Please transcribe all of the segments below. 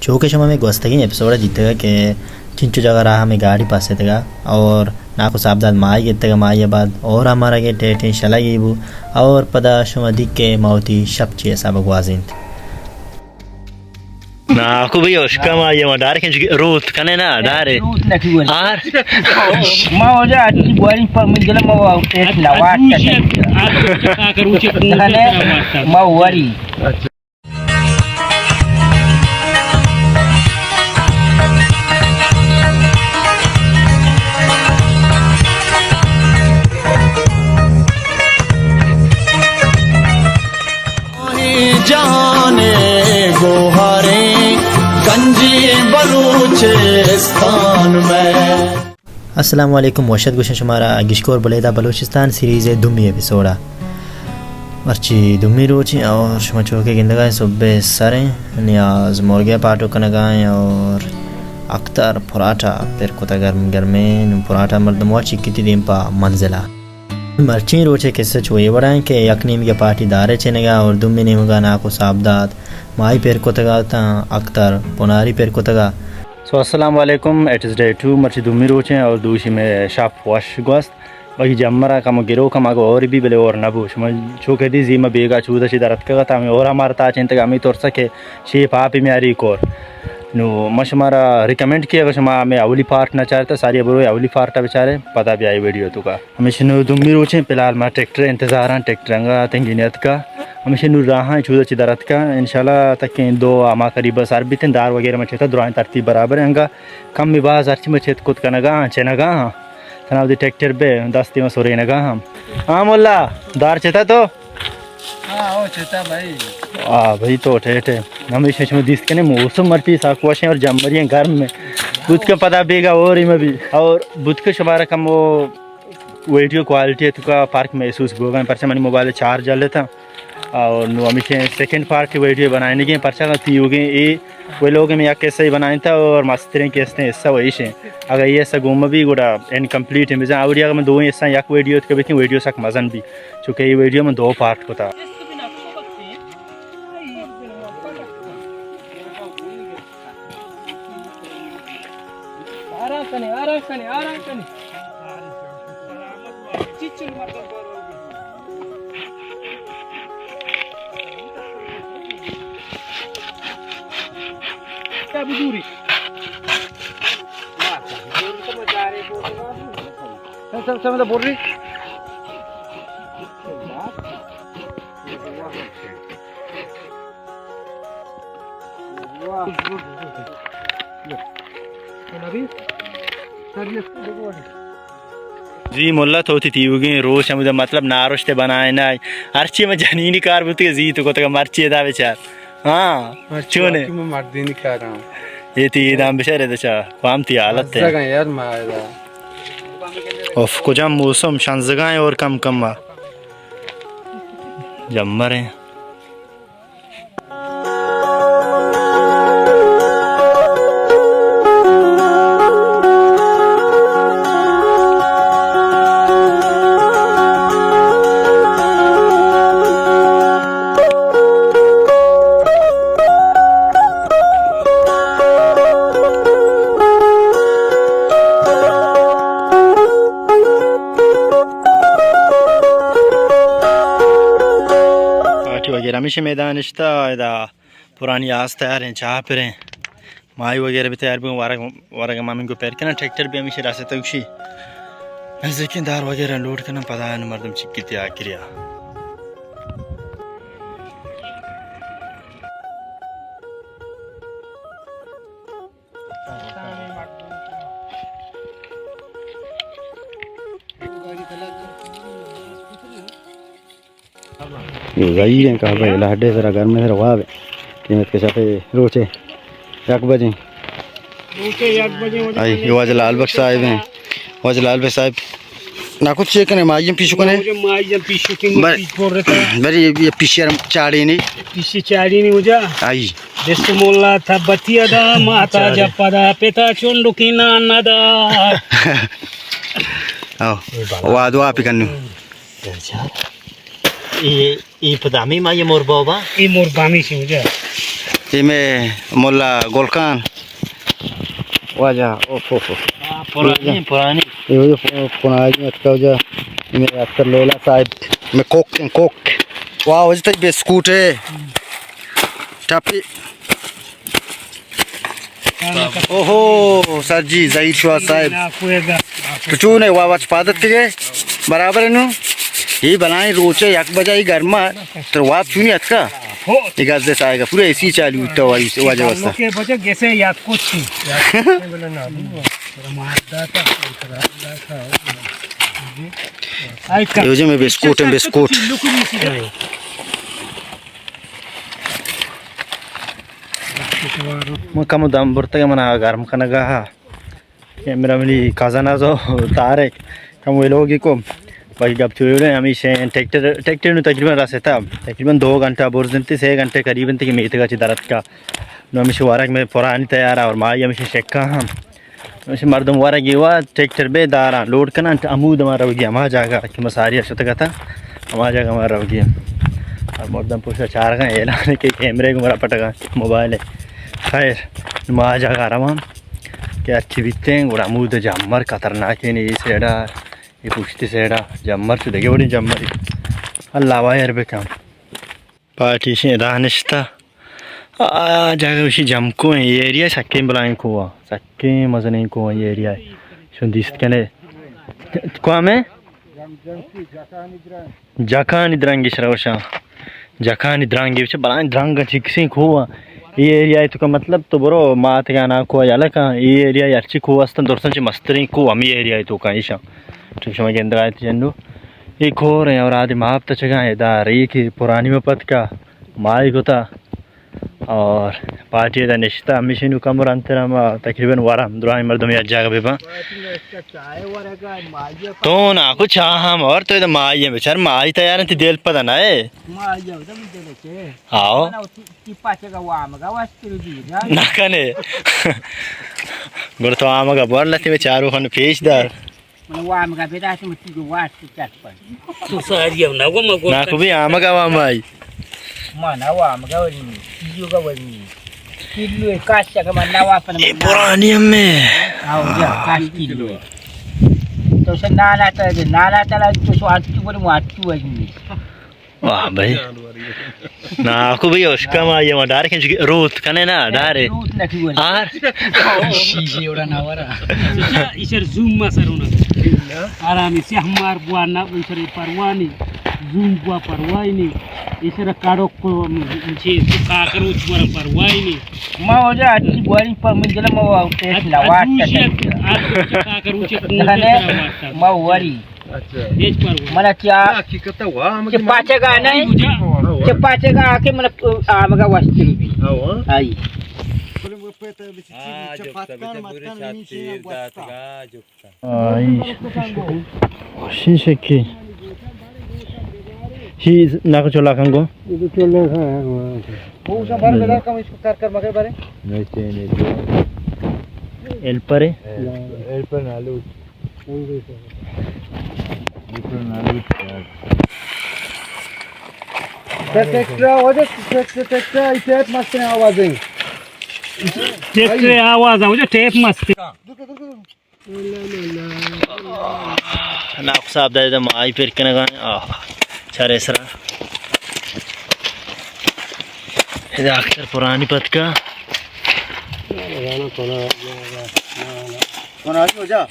چو کہ شما ہمے گوستگیں ایپیسوڈ ءَ دیتگ کہ چنچو جاگہ راہ ہمے گاڑی پس اتگ اور ناکو صاحب داد ماہی گتگ، ماہی ءَ بعد اور ہمارا کہ ٹیٹیں شلگی بو اور پدا شما دی کہ ما وتی شپ چی حساب ءَ گوازینت۔ ناکو بھئی اشکا ماہی ما ڈار کن روت کنے نا ڈارے۔ روت نہ کی ور۔ آر۔ ما وجہ اچھی بواری پر من گلم ما ٹیٹ نواٹ کنے۔ ما وری۔ جہان گوہریں گنجی بلوچستان میں۔ السلام علیکم، وش اتک گوشیں شمارا گشکور بلیدہ بلوچستان سیریز ءِ دومی ایپیسوڈ ءَ۔ مرچی دومی روچ ایں اور شما چو کہ گندگ ءَ ایں صبح سر ایں، نیاز مرگ ءَ پاٹو کنگ ءَ ایں اور اختر پراٹھا پر کتگ گرم گرمیں، نوں پراٹھا مردم وا چکتی دیم پہ منزل ءَ۔ مرچی روچ ءِ قصہ چو اے وڑا ایں کہ یک نیمگے پارٹی دار ءِ چنگ ءَ اور دومی نیمگ ءَ ناکو صاحب داد ماہی پر کتگ ءَ تاں اختر پناری پر کتگ ءَ۔ سو السلام علیکم، اٹ از ڈے ٹو، مرچی دومی روچ ایں اور دوشی میں شپ وش گوست۔ باقی جمرا کم گرو کم اگو اور بھی بلے اور نہ بو۔ شما چو کہ دی زی ما بیگا چودا چی درتکگ تا ہمیں اور ہمارا تا چنتگ ہمیں ترسا کہ شیپ آپ میاری کور۔ نو ما شمارا ریکمینڈ کی اگر شما ہمیں اولی پارٹ نہ چارتا ساری برو اولی پارٹ بچارے پدا بیائی ویڈیو تو کا۔ ہمیشہ نو دومی روچیں، فی الحال ما ٹریکٹر انتظار ہاں، ٹریکٹر انگا تنگی نیت کا۔ ہمیشہ نو راہاں چودا چی درت کا، انشاءاللہ تکیں دو ہما قریب سر بیتیں، دار وغیرہ ما چیتا درائیں ترتیب برابر انگا۔ کم می باز ہرچی ما چیت کت کنگا ہاں، چنگا ہاں۔ تنا ودی ٹریکٹر بے دستی ما سورینگا ہاں۔ ہاں مولا، دار چیتا تو؟ ہاں، او چیتا بھائی۔ آ بھائی تو ٹھیک ہے۔ ہمیشہ شما دیست کنے موسم مرچی ساک وشیں اور جمبری ہیں گرم میں۔ بوت کے پدا بیگا اور ہی میں بھی۔ اور بوت کے شمارا کم وہ ویڈیو کوالٹی ءِ توکا فرق محسوس بوگا، پرچہ منی موبائل چارج ہلتا اور نو ہمیشہ سیکنڈ پارٹ ویڈیو بنائینگیں، پرچہ تیوگیں اے ولاگ میں یک حصہ بنائینتا اور مستریں کہ استیں حصہ وہیش ہیں۔ اگر یہ حصہ گم بھی گڑا انکمپلیٹ ہیں، بزاں اوری اگر من دو حصہ یک ویڈیو تک بیتیں ویڈیو سک مزن بھی، چونکہ یہ ویڈیو من دو پارٹ کو تھا۔ آرام کنے، آرام کنے، آرام کنے۔ چچل مردم بارو۔ کیا بدوری؟ سم سم سم بوری۔ جی ملا تو تھی تیوگیں روچ ہمدا مطلب نارشتے بنائے نہ، ہرچی میں جنینی کار بوتی زی تو کو تک مرچی دا بیچار۔ ہاں، مرچی چونے؟ واقعی میں مردینی کار ہاں۔ یہ تی دام بشرے دچا، قوام تی حالت ہے۔ مزہ گا یار ما ادا۔ اوف، کجام موسم شنزگائیں اور کم کم آ۔ جمر ہیں۔ پارٹی وغیرہ ہمیشہ میدان اشتا، ادا پرانی آس تیار ہیں، چاہ پریں، ماہی وغیرہ بھی تیار بھی، ورگ، ورگ مامن کو پیر کنن، ٹریکٹر بھی ہمیشہ راستے تک شی۔ نزدیکیں دار وغیرہ لوڈ کنن، پدا ان مردم چکی تی آکریا۔ یہ گئی ہیں کہ بھائی لہڈے سرا گرمے سرا واب قیمت کے سفے روچے یک بجے۔ روچے یک بجے۔ آئی، یہ واجہ لال بخش صاحب ہیں۔ واجہ لال بخش صاحب۔ نہ کچھ چیک کریں، مائی ہم پیشو کریں۔ مائی ہم پیشو کریں، بر-، پیش پر رہتا۔ بری یہ پیشی ہم چاڑی نہیں۔ پیشی چاڑی نہیں ہو جا۔ آئی۔ بسم اللہ تھا بتیا دا، ماتا چاڑی۔ جپا دا، پتا چونڈو کی نان نہ دا۔ آو۔ واد واپی کنو۔ اے، اے پدا ہمے ما یہ مور بابا؟ اے مور بامی سی ہو جا۔ اے مئے ملا گل خان۔ واجہ، اوف، اوف، اوف۔ ہاں، پرانی، پرانی۔ اے واجہ پ-، پرانی اتکا واجہ۔ اے مئے ڈاکٹر لیلا صاحب، مئے کوک، کوک۔ واہ، واجہ تئی بسکوٹ ہے۔ ٹپی۔ اوہو، سر جی، ظہیر شوہاز صاحب۔ تو چون ئے، واب ءَ چہ پاد اتکگ ئے؟ برابر ئے نوں؟ اے بلاہیں روچ ءَ یک بجہ ءَ گرما، ترا واب چونی اتکا؟ اے گز ءِ ساہگ ءَ پورا اے سی چالو بوتا واجہ واسطہ۔ اے واجہ مئے بسکوٹ ایں، بسکوٹ۔ من کمو دم برتگ، من آ گرم کنگا ہا۔ کیمرہ منی کزن ءَ زو طارق کم ویلوگی کو۔ باقی گپ چو ویڈیو ہمیش ایں، ٹریکٹر، ٹریکٹر نوں تقریباً رستا، تقریباً دو گھنٹہ برز انت، سے گھنٹہ قریب انت کہ میتگ ءَ چہ در اتکا۔ نوں ہمیش ورگ مئے پرانی تیار اور مائی ہمیش شکا ہم۔ ہمیش مردم ورگ ءَ وا ٹریکٹر بے داراں لوڈ کناں، ہمود ما روگی ہما جاگہ کہ ما ساری ءَ شتگ اتاں، ہما جاگہ ما روگی۔ اور مردم پشت چارگاں اعلان کہ کیمرے گمرا پٹگاں موبائل۔ خیر، ما جاگہ رواں۔ کہ ہرچی بیتیں، گڑا ہمود جمر خطرناکیں، اے سیڈا، اے پشتی سیڈا جمر چو دگہ وڑیں جمر۔ اللہ وایر بکن۔ پارٹی شیں ادا نشتہ۔ آ جاگہ وشی جمکو ایں، اے ایریا سکیں بلائیں کوہ، سکیں مزنیں کوہ ایں اے ایریا۔ شون دیست کنے۔ کوہ میں؟ جکانی درنگ اش روشاں۔ جکانی درنگ اش بلائیں درنگ چکسیں کوہ۔ اے ایریا تو کا مطلب تو برو ماتگانا کوہ یلہ کن۔ اے ایریا ہرچی کوہ استن درستاں چہ مستریں کوہ ہمی ایریا تو کا ایشاں۔ چون شما گندگا ات جنو۔ اے کور ایں اور آدی ماپ تچگا ایں، ادا ریکی پرانی مپت کا مائی کتا۔ اور پارٹی ادا نشتہ، ہمیشی نوں کم رنتر ہم تقریباً ورم درائیں مردم یک جاگہ بباں۔ تو نا کو چاہ ہم اور تو ادا مائی ایں، بچار مائی تیار انت، دل پدا نہ اے۔ آؤ۔ نہ کنے۔ گڑا تو آمگا بور لتی میں چارو خن پیش دار۔ من وامگا بداشت، من تیجو واشت چت پن۔ تو ساری ہم نگو مگو۔ ناکو بھی آمگا وامائی۔ من وامگا ورنی، تیجو گا ورنی۔ کلو کاش چکا من نوا پن اے من پرانی ہمیں۔ آو جا، کاش کلو۔ تو سے نانا تا، نانا تا تو سو آتو بڑی مو آتو ورنی۔ واہ بھائی۔ نا، کو بھائی، اس کا ما یہ ڈائریکٹ روت کنے نا، ڈائریکٹ۔ روت نہ کی ورا۔ آر۔ شیشے اڑا نہ ورا۔ ایشر زوم ما سرونا۔ آرامی سے ہمار بوا نہ، ایشر پروانی۔ زوم بوا پروانی۔ ایشر کاڑو کو چیز کاکروچ ورا پروانی۔ ما وجہ اچھی بواری پر من دل ما وا ٹیسٹ نہ واٹ۔ کاکروچ کو ما واری۔ اچھا۔ ہچ پرواہ۔ منا چا نہ، حقیقت وا ہم کہ کہ پاچگا نہیں۔ ہاں، ہاں۔ کہ پاچگا آ کے منا آمگا واسطے بھی۔ ہاں، ہاں۔ آئی۔ ہاں، جو تبھی تو پورے ساتھ تیر داتگا، جو آئی۔ شیشے کی۔ شی ناکو چولا کنگو۔ یہ تو چولا کھا ہے، ہاں۔ وہ اسا بھر بیدار کم اس کو کر کر مگر بھرے۔ نہیں، چین ہے۔ ہیلپر ہے؟ ہیلپر نالو۔ ٹریکٹر آواز ہے، ٹریکٹر، ٹریکٹر، ٹیپ مست ہے آواز ہے۔ ٹریکٹر آواز ہے، ٹیپ مست ہے۔ ناکو صاحب دائے دم آئی پیر کنگا، آہ، چارے سرا۔ ادا اکثر پرانی پتکا۔ پرانی ہو جا۔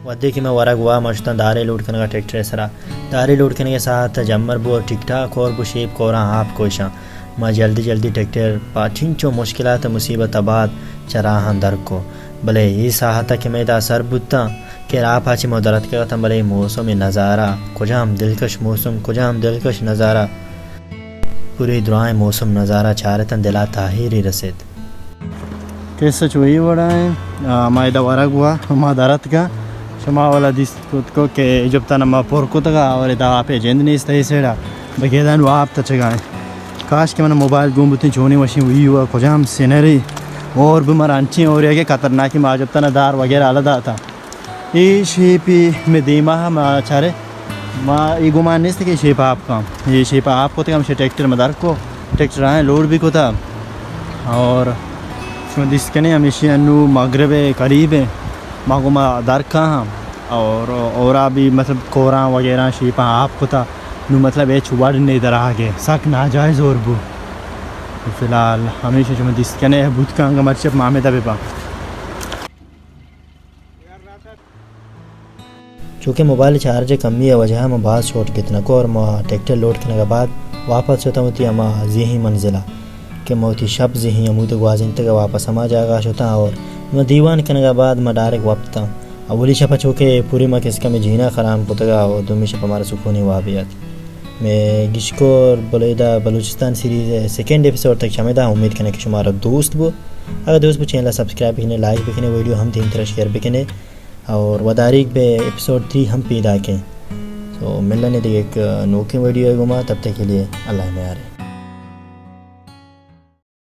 وھدے کہ مئے ورگ وا، ما شتاں دارے لوڈ کنگا ٹریکٹر ءِ سرا۔ دارے لوڈ کنگ ءِ ساعت ءَ جمر بو اور ٹک ٹاک اور بو، شیپ کوراں آپ کوشاں۔ ما جلدی جلدی ٹریکٹر پہ چنچو مشکلات ءُ مصیبت ءَ بعد چہ راہاں در کو۔ بلے اے ساعت ءَ کہ مئے ادا سر بوتاں کہ راہ پاچے ما در اتکگ اتاں، بلے موسم ءِ نظارہ کجام دلکش موسم، کجام دلکش نظارہ۔ پورے درائیں موسم نظارہ چارتاں دل ءَ تاہیرے رسیت۔ قصہ چو اے وڑا ایں، آ، ما ادا ورگ وا، ما در اتکا، شما والا دیست کت کو کہ ایجپتان ما پر کتگا اور ادا آپ ءِ جند نیست اے سیڑا، بگیدان وہ آپ تچگا ایں۔ کاش کہ من موبائل گون بوتیں، چونیں وشیں ویو ءَ، کجام سینری اور بہ مر انچیں اور یکے خطرناکیں، ما ایجپتان دار وغیرہ الگ داتا۔ اے شیپی مئے دیما ہم چارے، ما اے گمان نیست کہ شیپ آپ کن، اے شیپ آپ کتگ، ہمیشہ ٹریکٹر ما در کو، ٹریکٹر آئیں لوڈ بھی کتا۔ اور شما دیست کنے ہمیشہ انو مغرب قریب ہے، ما گما در کاں اور اورا بھی مطلب کوراں وغیرہ شیپاں آپ کتا، نو مطلب ہچ وڑ نے دراگے، سک ناجائز اور بو۔ فی الحال ہمیشہ شما دیست کنے بوت کاں گا مرچی ما ہمیں دبے با۔ چونکہ موبائل چارج کمی ء وجہ ء ما باز شارٹ گت نہ کو اور ما ٹریکٹر لوڈ کنگ ء بعد واپس شتاں وتی ہما زیہیں منزل ء کہ ما وتی شپ زیہیں ہمود ء گوازینتگ ء واپس ہما جاگہ ء شتاں اور ما دیوان کنگ ء بعد ما ڈائریکٹ وپتاں۔ اولی شپ ء چونکہ پوری ما کس کمے جینا خراب کتگ ء اور دومی شپ ء مارا سکونیں وابے ات۔ مئے گیشکور بلیدہ بلوچستان سیریز ء سیکنڈ ایپیسوڈ تک چمیدا، امید کنیں کہ شمارا دوست بو۔ اگر دوست بو چینل ء سبسکرائب بکنے، لائک بکنے، ویڈیو ہم دیم ترا شیئر بکنے اور وداریگ بہ ایپیسوڈ تھری ہم پیداکیں۔ تو ملنے دگہ یک نوکیں ویڈیو ء گوما، تب تک کے لیے اللہ میارے۔